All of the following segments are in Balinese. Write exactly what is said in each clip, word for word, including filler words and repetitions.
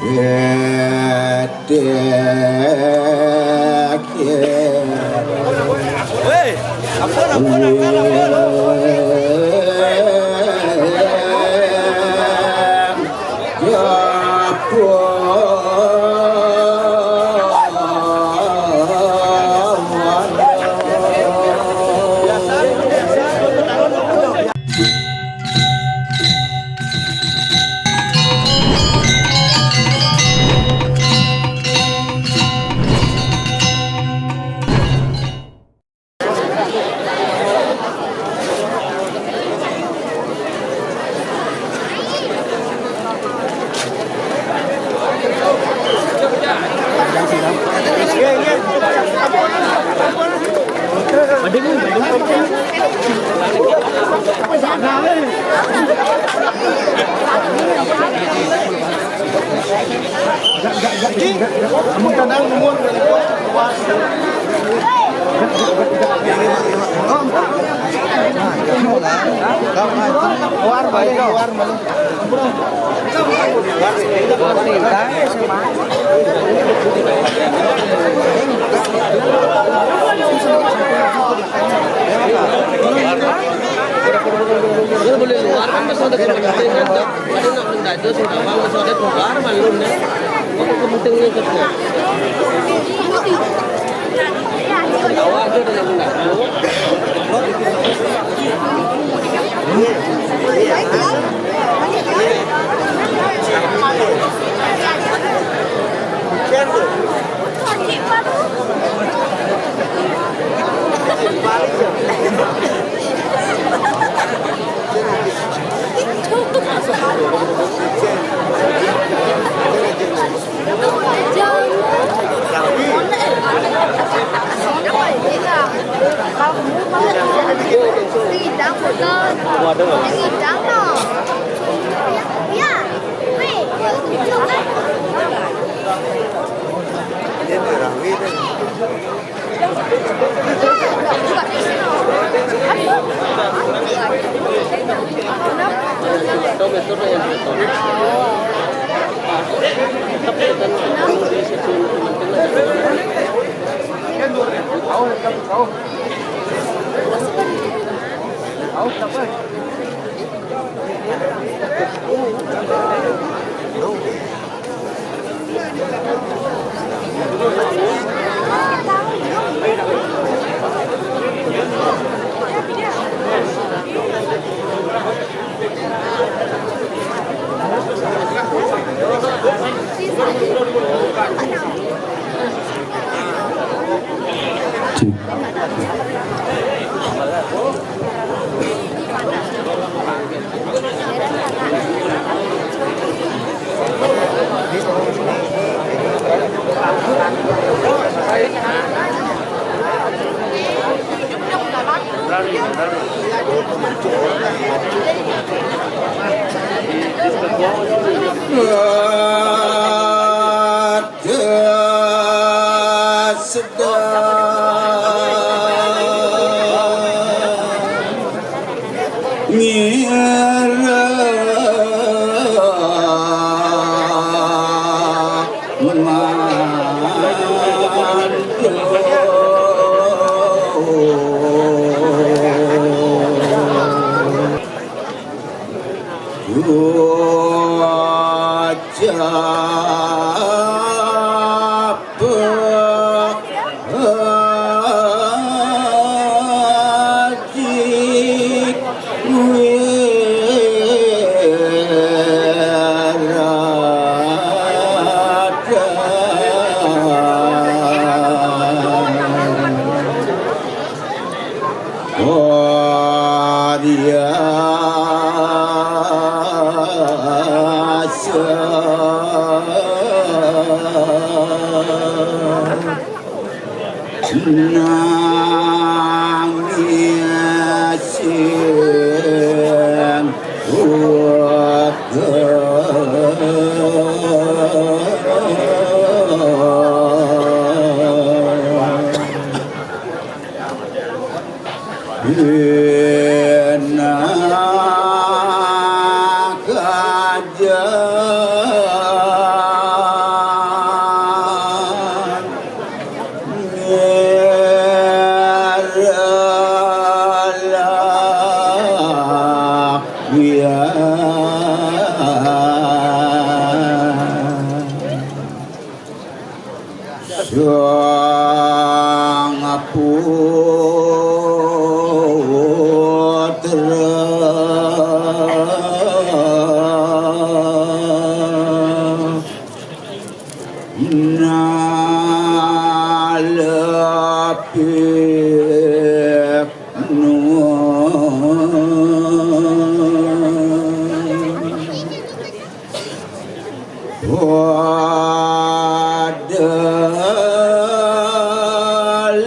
Weh, ampun, ampun, ampun, ampun. Sang Putra nalapik nu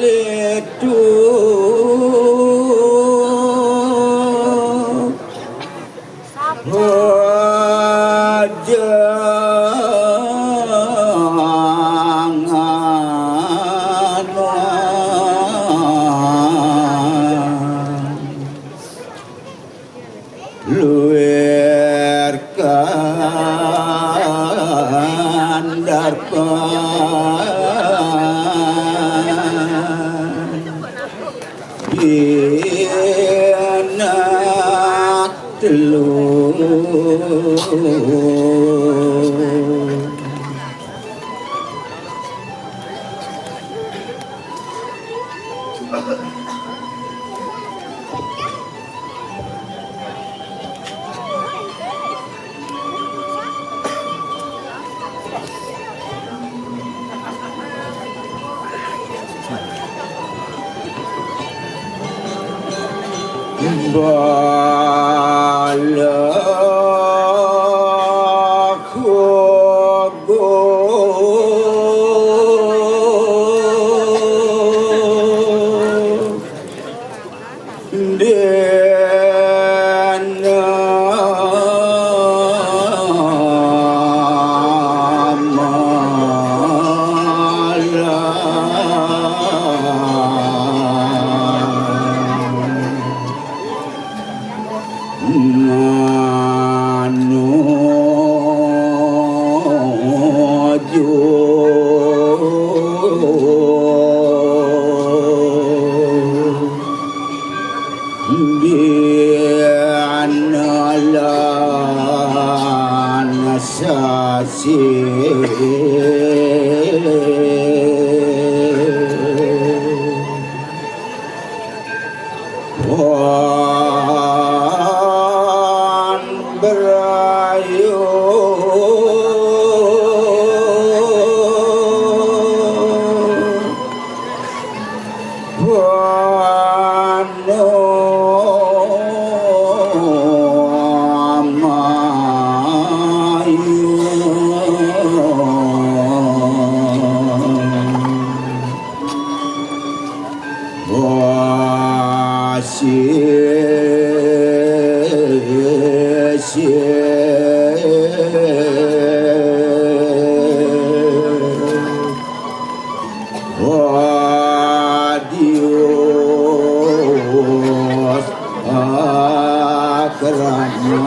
padalitu. Aja luir kandarpan bina telu. Bala kogo. Manuju binalan sasi. Wan berayu wan amayu.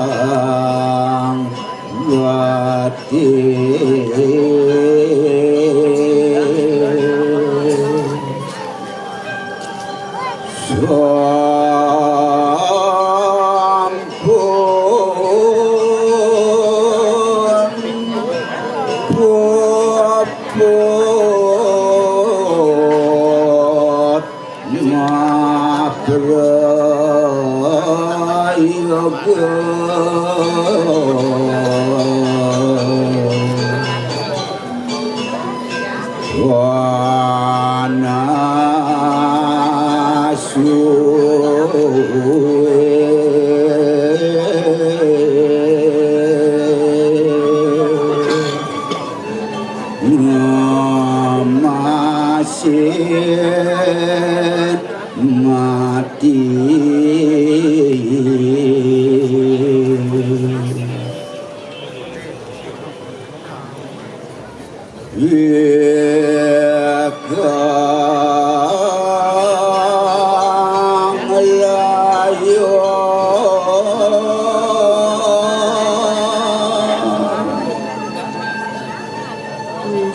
Madayang Wati. Sampun puput maprayoga. Wanasu ngemasin mati. Ikang layo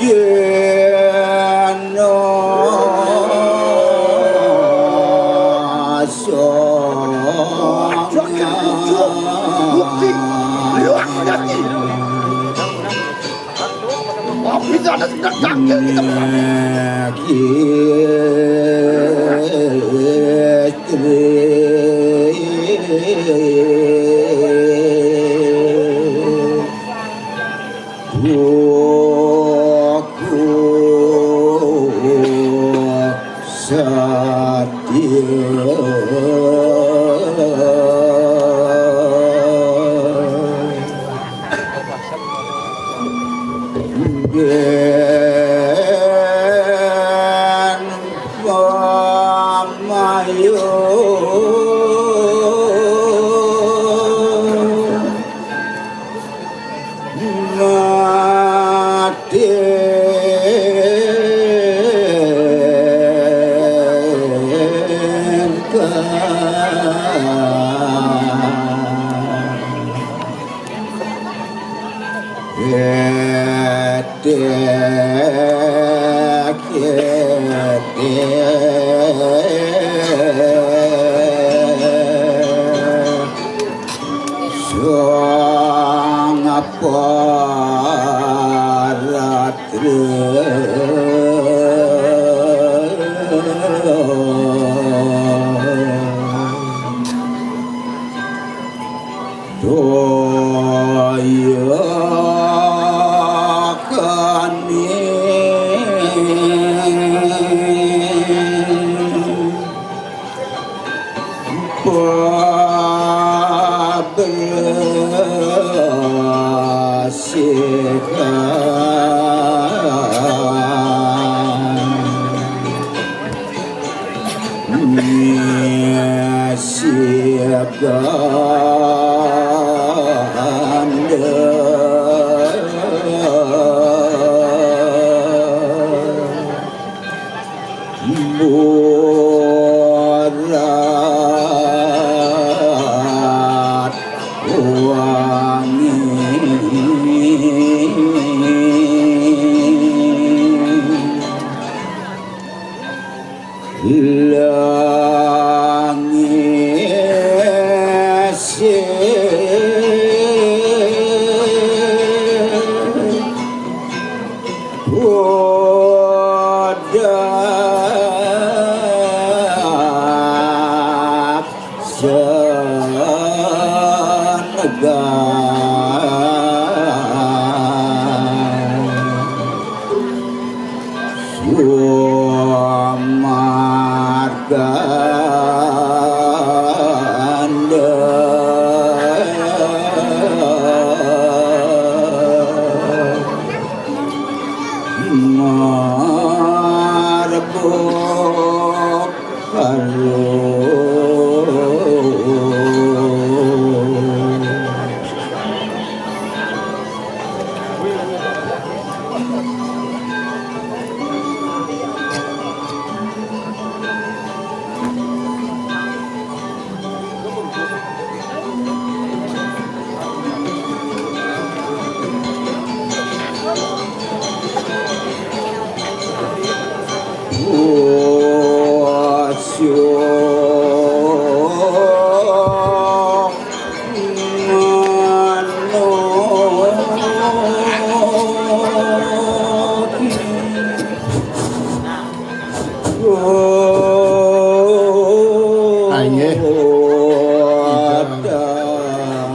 geno song.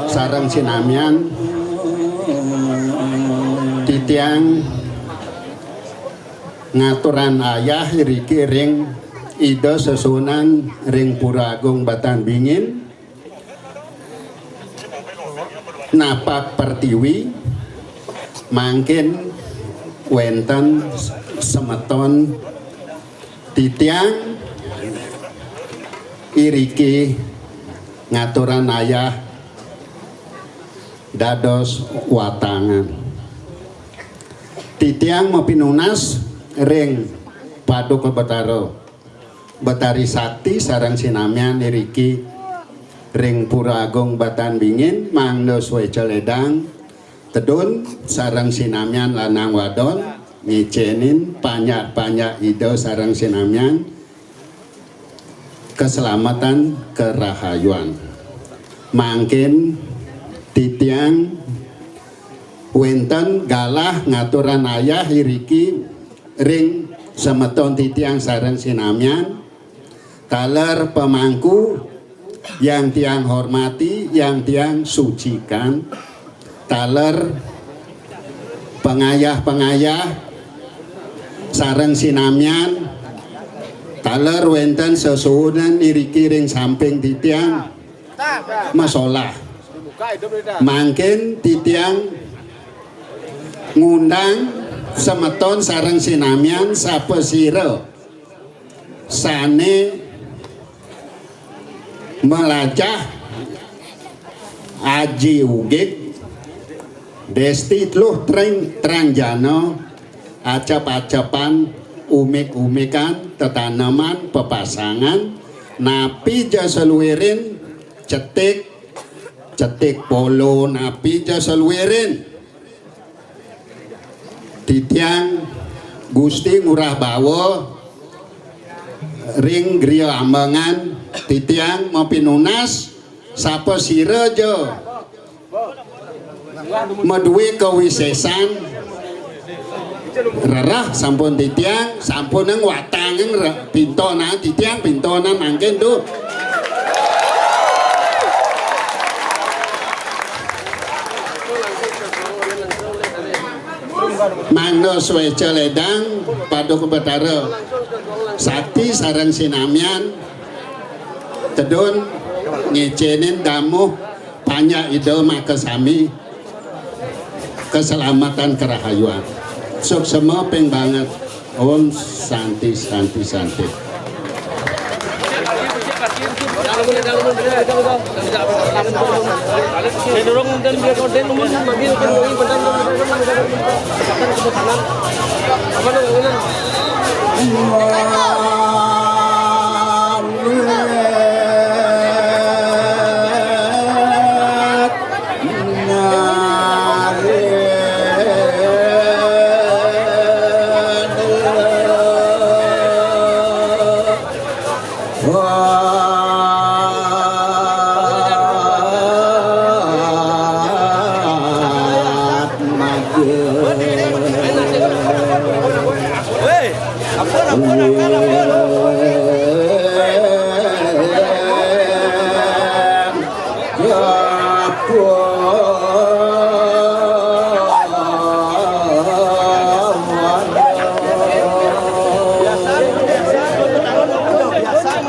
Sareng sinamian titiang Ngaturan ayah iriki ring Ida sesuunan ring Pura Agung Batan Bingin, napak pertiwi, mangkin wénten semeton titiang iriki ngaturan ayah dados watangan. Titiang mapinunas ring Paduka Betara, Betari Sakti sareng sinamian iriki ring Pura Agung Batan Bingin, mangda suéca ledang tedun sareng sinamian lanang wadon ngicénin panjak-panjak Ida sareng sinamian keselamatan kerahayuan. Mangkin titiang wénten galah ngaturan ayah iriki ring semeton titiang sareng sinamian, taler pamangku yang tiang hormati, yang tiang sucikan, taler pangayah-pangayah sareng sinamian, taler wénten sesuunan iriki ring samping titiang masolah. Mangkin titiang ngundang semeton sareng sinamian sapasira sané malajah aji ugig, desti tluh tring tranjana, acep-acepan, umik-umikan, tetaneman, pepasangan, napi ja saluirin, cetik, cetik polo, napi ja saluirin. Titiang Gusti Ngurah Bawa ring Griya Ambengan, titiang mapinunas sapasira ja madué kawisésan, rereh sampun titiang, sampunang watangin re-, pintonan titiang, pintonan mangkin tuh. Mangda suéca ledang Paduka Betara Sakti sareng sinamian tedun ngicénin damuh panjak Ida makasami keselamatan kerahayuan. Suksema ping banget. Om Santi, Santi, Santi.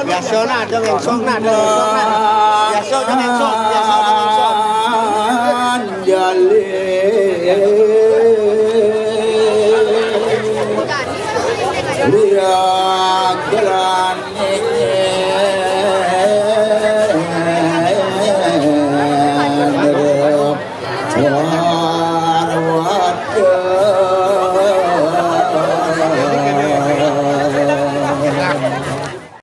Biasa nah, ada ngengsok nah, ada ngengsok nah. Biasa ada ngengsok, biasa ada ngengsok. Anjali. Lihat